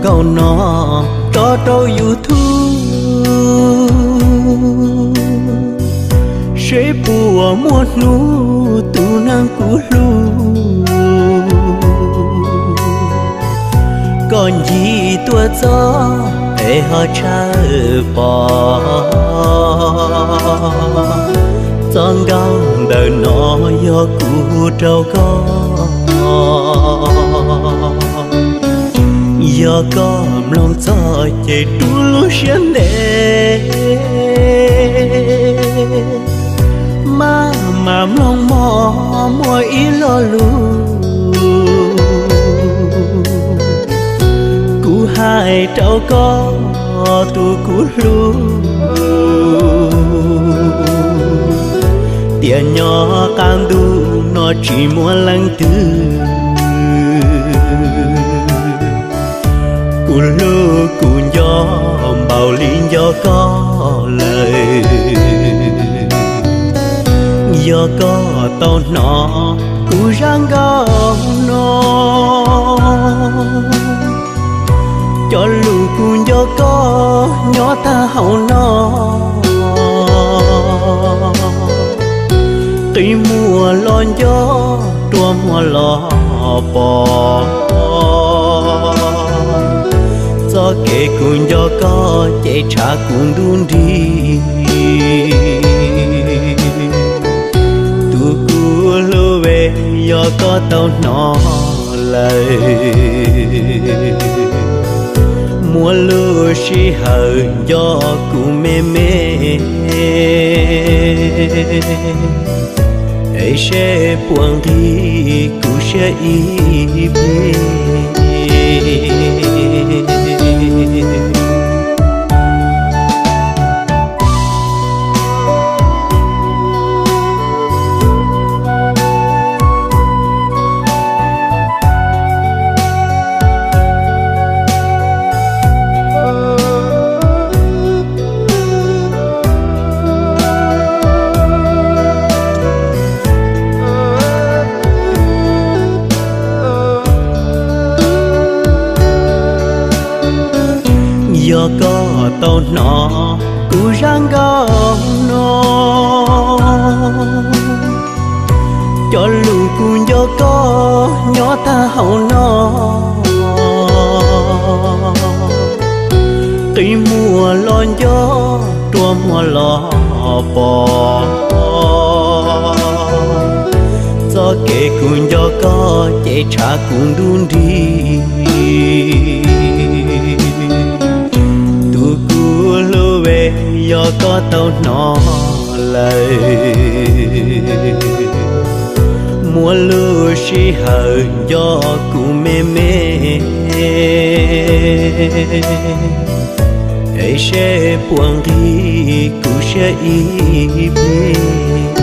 nkauj no tso rau YouTube, seb puas muaj hnub tus neeg kuv hlub koj ncig tuaj txog es ho tshawb pom. Txoj nkauj ntawm no yog kuv rau koj. Yog koj mloog txog ces rub lub siab ntev, maj mam mloog mog muaj ib lo lus kuv hais rau koj tus kuv hlub. Tiam nyob qab ntuj no tsis muaj leej twg kuv hlub kuv nco npaum li nco koj lawm. Yog koj tau hnov kuv zaj nkauj no, cov lus kuv nco koj nyob tag hauv no, qi muag los nco, rua muag los pom. Txoj kev kuv nco koj ces tshav kuv ntuj nrig. Tus kuv hlub, yog koj tau hnov lawm, muaj lub sij hawm nco kuv me me, es seb puas nqig kuv siab ib pliag. Yog koj tau hnov kuv zaj nkauj no, cov lus kuv nco koj nyob tag hauv no, qi muag los nco, rua muag los pom. Txoj kev kuv nco koj ces tshav kuv ntuj nrig. Tus kuv hlub, yog koj tau hnov lawm, muaj lub sij hawm nco kuv me me, es seb puas nqig kuv siab ib pliag.